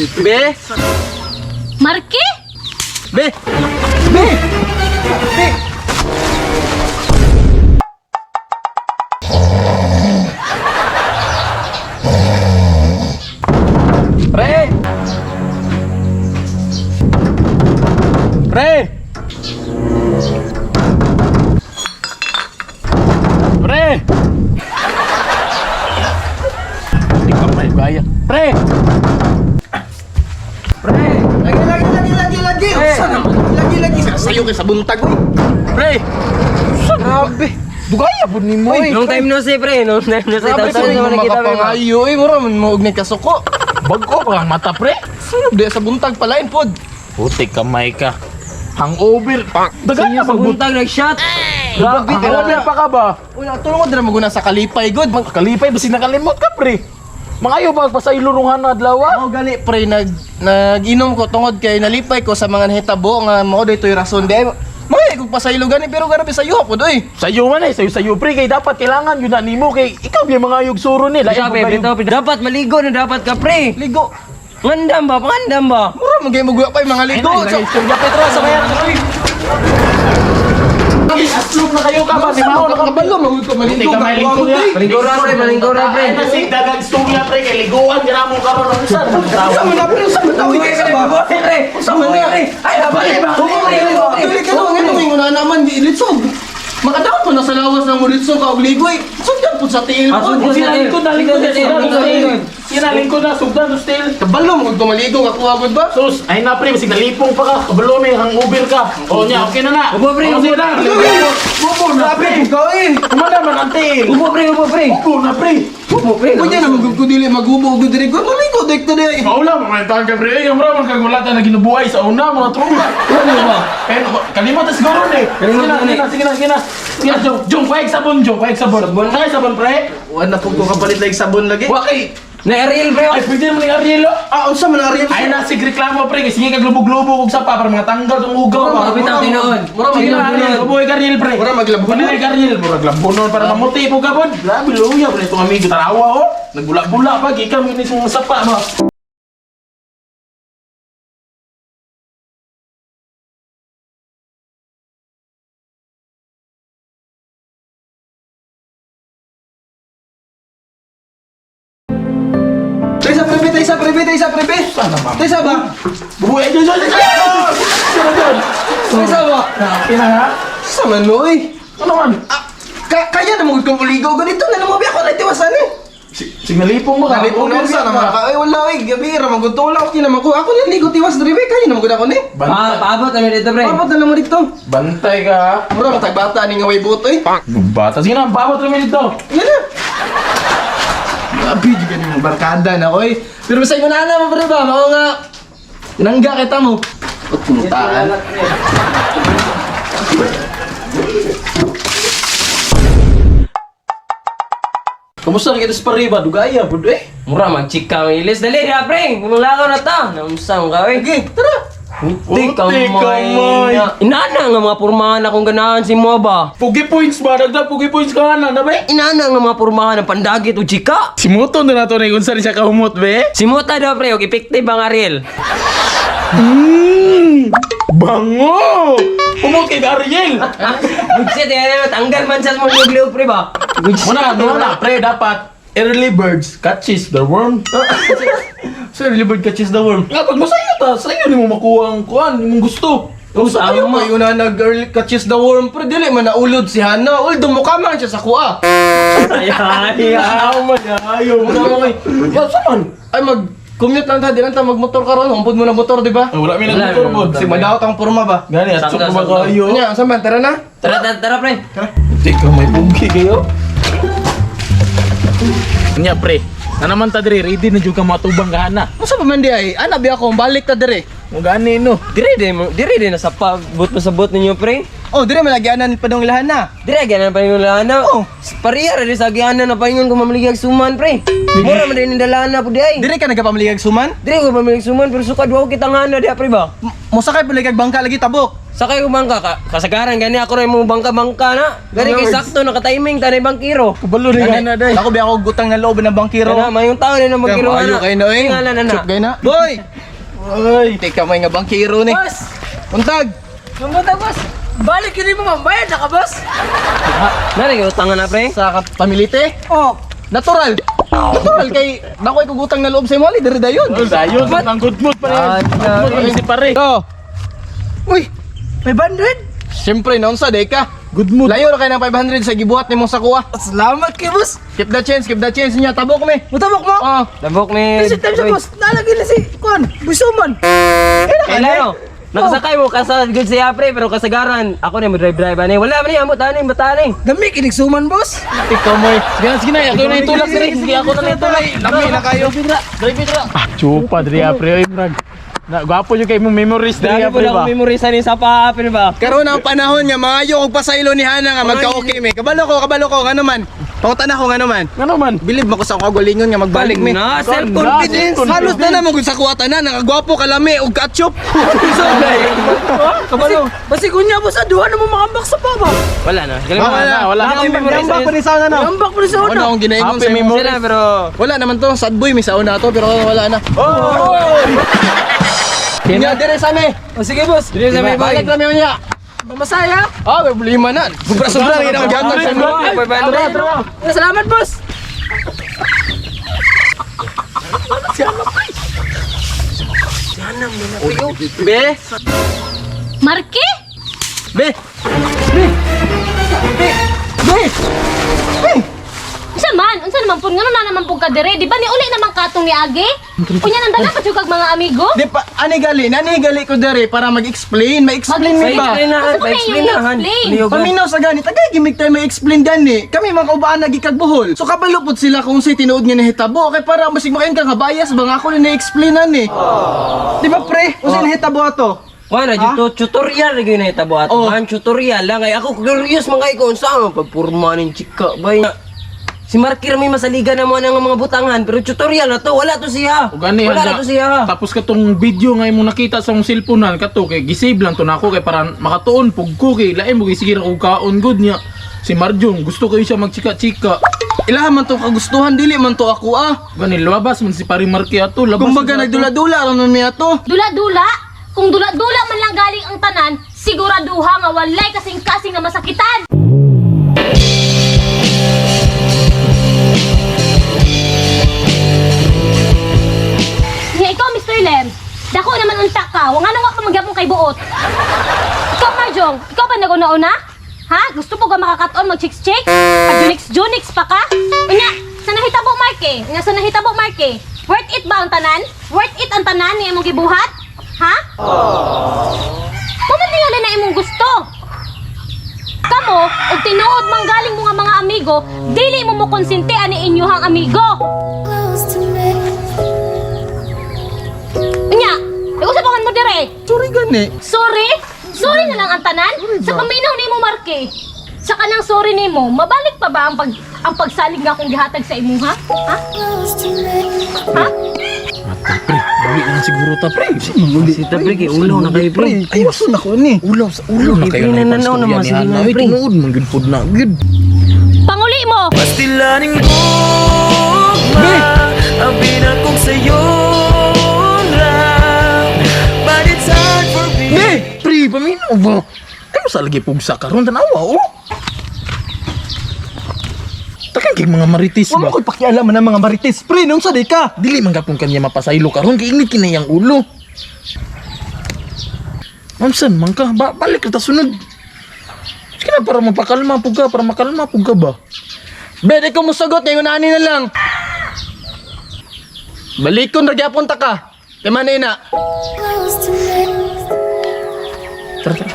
Be! Marky? Be! Be! Be! Pre! Pre! Pre! Hindi ka may gaya. Pre! Pre! Lagi, lagi, lagi, lagi, lagi! Usa naman? Lagi, lagi! Sayo kay sa buntag, uy! Pre! Grabe! Dugaya po ni mo. Long time no see, pre. Long time no see. Grabe Tapos ko naman nakita pre. makapangayo, eh. Mura man mo og kasuko. Bago pa ang mata, pre. Sunod di sa buntag palain pod. Puti kamay ka. Hangover. Dagaya Sa pag buntag nag-shot. Grabe, Hangover pa ka ba? Una, tulong ko dira maguna sa kalipay, good. Kalipay, basi nakalimot ka, pre. Mangayo ba pa sa ilurungan na adlaw? Ako gali pre nag-inom ko tungod kay nalipay ko sa mga nahitabo nga mao dito'y rason di. Mga kung pasaylo gani pero grabe sayo pod oy. Sayo man eh, sayo sayo pre kay dapat kailangan yun na nimo kay ikaw yung mga yugsuro nila. Sabi, pre, dapat maligo na dapat ka, pre. Ligo. Ngandam ba? Pangandam ba? Mura man kay muguya pa yung mga ligo. Ay, So, istorya Petro sa kaya Aslog na kayo ka ba? Si Mao na ka. kabalo man ko maligo. Hindi ka maligo Kakuha ko, niya. Malinggo ra, pre. Malinggo ra, pre. Ay, nasig dagang istorya pre kay liguan ka mo karon ang usan. Sa man na pre, sa man na oy sa ba? Pre, Sa man na. pre. Ay, pre. Hubo, pre. Hubo, pre. Dili ka no, ngano ingon na naman di ilitsog. Makadaot mo na sa lawas ng mulitsog ka og ligoy. Sugdan pud sa tiil Ah, pod. sugdan. Sinalingkod na lingkod na sugdan. Sinalingkod na sugdan still. Kabalo mo kung maligo kakuha gud ba? Sus, ay na pre, basig nalipong pa ka. Kabalo may hangover ka. O nya, okay na na. Ubo, pre, O, ubo. sige na. Ubo na pre. Ikaw eh. Kumana man ang tiil. Hubo, pre. Hubo, pre. Ubo na pre. Hubo, pre. Kunya na magud ko dili magubo og diri ko. Maligo dek to diri. Maula, mga taong ka pre. Yung bro, mga kagulatan na ginubuhay sa una, mga trumba. Ano ba? Pero, kalimot na siguro ni. Sige na, sige na, sige na, sige na. Sige na, Jong. Jong, paig sabon, Jong, paig sabon. Sabon? Kaya sabon, pre? Wala po ko kapalit like sabon lagi. Wa kay. Na Ariel, pre. Ay, pwede mo ni Ariel, oh. Ah, unsa man ang Ariel? Ay, na, sig reklamo, pre. Kasi nga kaglubog-lubog og sapa para mga tanggal tong ugaw. Mura, bitaw, tinuod. Mura Sige na, Ariel. Bubuhay ka, Ariel, pre. Mura maglabunon. Bubuhay ka, Ariel. Mura maglabunon para mamuti po ka, pod. Grabe, luya, pre. Itong amigo, tarawa, oh. Nagbula-bula pa. Gikam, yun yung sapa, ma. Taysa prebe, taysa prebe, taysa prebe. Sana, ma'am. Taysa ba? Bubuhay, Jong, Jong, Jong, Jong! Jong, Jong! Taysa ba? Kina nga? Sa man mo eh. Ano man? Ah, kaya na magud kong ligo ganito na lang mo ako na tiwasan eh. Signalipong mo ka. Nalipong na sa naman ka. Ay wala eh, gabi ra magud to wala okay naman ko. Ako na ligo tiwas diri be, kaya na magud ako ni. Ah, paabot kami dito, pre. Paabot na lang mo dito. Bantay ka ha. Mura matag bata ni nga way buot eh. Bata. Sige na, paabot namin dito. Yan na. Grabe, di ganun yung barkada na, oy. Pero basta yung nana mo, pre ba? Mao nga, nangga kita mo. At kumutaan. Kumusta na kita sa pariba? Dugaya, bud eh. Mura, magchika ang ilis. Dali, di, pre. Gumulakaw na ta. Naumsang ka, eh. Okay, tara. Puti Puti kamay kamay. na. Inana nga mga pormahan akong ganahan si mo ba? Pugi points ba? Dagdag pugi points ka na, na ba? Inana nga mga pormahan ng pandagit o chika. Si Muto na nato na kung saan siya kahumot, be. Si Mota daw pre, og epektive ang Ariel. Mmm! Bango! Humot kay Ariel! Good shit, eh, tanggal man sa mong luglog pre ba? Good shit. Muna, muna, pre, dapat early birds catches the worm. So, early bird catches the worm. Nga, pag masayo ta, sayo ni mo makuha ang kuan, imong gusto. Kung sa kayo Tama. pa yun na nag-early catches the worm, pero dili man naulod si Hana. Uldo mukha man siya sa kuha. Ay, ay, ay. Ayaw man, ayaw man. Ya, saan? Ay, mag-commute lang ta, di lang ta magmotor karon. Humpod mo na motor, di ba? Ay, wala may Wala, nagmotor wala pod. Si madaot ang porma ba? Gani, at Sakto, ba sakto. kayo? Nya, saan ba? Tara na. Tara, tara, tara pre. Teka, may pugi kayo. Nya pre, na naman ta diri ready na jud ka matubang gana. Unsa pa man di ay? Ana biya ako, balik ta dire. Mo gani no. Dire de, dire de nasa pa, but mo sa bot ninyo pre. Oh, dire man lagi anan padong ilahan na. Dire ganan pa yung lana. Oh. Pariya ra sa gianan na paingon ko mamaligag suman pre. Mura man din dalana pud ay. Dire ka nagapamaligag suman? Dire ko mamaligag suman pero sukad wa ko kitang ana diha pre ba. Mosakay paligag bangka lagi tabok. Sakay ko bangka ka. Kasagaran gani ako rin mo bangka-bangka na. Gani kay sakto naka-timing tanay bangkiro. Kabalo rin na day. Ako ba ako gutang na loob ng bangkiro. Kana mayong tao ni ng bangkiro Maayo ana. kayo na eh. Tingala na na. Chup kayo na. Boy! Oy, tika may nga bangkiro ni. Boss! Untag! Mamunta, boss! Balik yun mo, ma'am. Bayad na ka, boss! Nari kay utangan na pre. Sa pamilite? Oh, Natural. Natural kay dako ay kugutang na loob sa imo ali diri dayon. Oh, dayon ang good mood pa rin. Good mood si pare. Oh. Uy, 500? siyempre naunsa day ka. Good mood. Layo ra kay ng 500 sa gibuhat nimo sa kuha. Salamat kay boss! Keep the change, keep the change niya tabok mi. Mutabok mo! Oh. Tabok ni. Kasi time sa boss, nalagay na si Kuan, Busuman! Kailan Nakasakay mo kasa good siya pre pero kasagaran ako na mo drive drive ani. Wala man ni amot ani bata ani. Dami kinig suman, boss! Ikaw mo. Sige na, sige na. Ako na itulak sige. Sige, ako na itulak. Lami na kayo. Drive it ra. Ah, chupa diri pre oy mrag. Na gwapo jud kay mo memories diri Dami po pre na ba. akong memorize ani sa pa pre ba. Karon ang panahon nga maayo og pasaylo ni Hana nga magka-okay mi. Kabalo ko ngano man. Pangutan ako ngano man. Ngano man? Bilib mo ko sa akong kagalingon nga magbalik mi. Na self confidence. Halos na na mo kung sa kuha tanan nakagwapo kalami og ketchup. So, Kabalo! Basi kunya, boss, ah, duha na mo makambak sa pa ba? Wala na. Galing Wala, wala, wala. Wala akong memorize Nambak pa ni sa una na. Ambak pa rin sa Ano una! akong ginaingon Happy sa imo? memories. Sila pero Wala naman to, sad boy may sauna to pero wala na. Nya dire sa mi. O sige, boss! Dili sa may boy. Balik rami unya. Pamasaya! Ah, may problema na. Sobra-sobra rin ang gihatag sa imo. Salamat, boss! Be, Marke? be. Be. Be. Be. Unsa man? Unsa naman pud ngano na naman pud ka dire? Di ba ni uli naman katong ni Age? Unya nandala pa jud kag mga amigo? Di pa ani gali, nani gali ko dere para mag-explain, ma-explain mi ba? Explain na, Asa ba explain na han. i-explain? Paminaw sa ganit, tagay gimik tayo ma-explain gani. Kami mga kaubaan nagikag Bohol. So kabalo pud sila kung say tinuod nga nahitabo kay para masig makain ka nga bias ba nga ako ni na-explain ani. Di ba pre? Unsay nahitabo ato? Wala jud to tutorial ra gyud na itabo ato. Oh. Han tutorial lang kay ako curious man kay ko unsa ang pagpurma ning chika bay. Si Marky ra may masaligan na mo ng mga butangan pero tutorial na to wala to siya. O gani Wala handa. na to siya. Tapos katong video nga imong nakita sa mong cellphone han kato kay gisave lang to nako kay para makatuon pug ko kay lain mo sige ra kog kaon good niya. Si Marjong gusto kayo siya magchika-chika. Ilaha man to kagustuhan dili man to ako ah. Gani labas man si pare Marky ato labas. Kumbaga man siya ato. nagdula-dula ra man mi ato. Dula-dula? Kung dula-dula man lang galing ang tanan, siguraduha nga walay kasing-kasing nga masakitan. Nga ikaw, Mr. Lem, dako naman unta ka. Wa nga nang wa pa magyapon kay buot. Ikaw, Marjong, ikaw ba naguna-una? Ha? Gusto po ka makakaton mag chicks-chicks? Pag junix-junix pa ka? Unya, sa nahitabo, Marke? Unya, sa nahitabo, Marke? Worth it ba ang tanan? Worth it ang tanan ni imong gibuhat? Ha? Kung tingali na imong gusto. Kamo, og tinuod man galing mo nga mga amigo, dili mo mo konsente ani inyuhang amigo. Unya, ikaw sa pangan mo dire. Sorry gani. Sorry? Sorry na lang ang tanan? Sa paminaw nimo, Marke. Sa kanang sorry nimo, mabalik pa ba ang pag ang pagsalig nga akong gihatag sa imuha? Ha? Ha? Mata pre, uli na siguro ta pre. Si pre kay ulo na kayo pre. Ay, waso na ko ni. Ulaw sa ulo na kayo Pre, na nananaw istorya naman ni sige Hana. nga, Ay, pre. tinuod man gyud pud na gyud. Panguli mo. Pastilaning gugma Ang pinakong sayo lang But it's hard for me Be, pre, paminaw ba? Kayo sa lagi pugsa karon tanawa oh. Takan kay mga marites Wa ba? mo ko'y pakialam man ang mga marites. Pre, nung sa di ka? Dili man gapon kanya mapasaylo karon kay init kinay ang ulo. Mamsan man ka, ba, balik ka ta sunod. Sige na para mapakalma pug ka, para makalma pug ka ba? Be, di ko musagot ngayon ani na lang. Balikon ra gyapon ta ka. Kay man na. Tara, tara.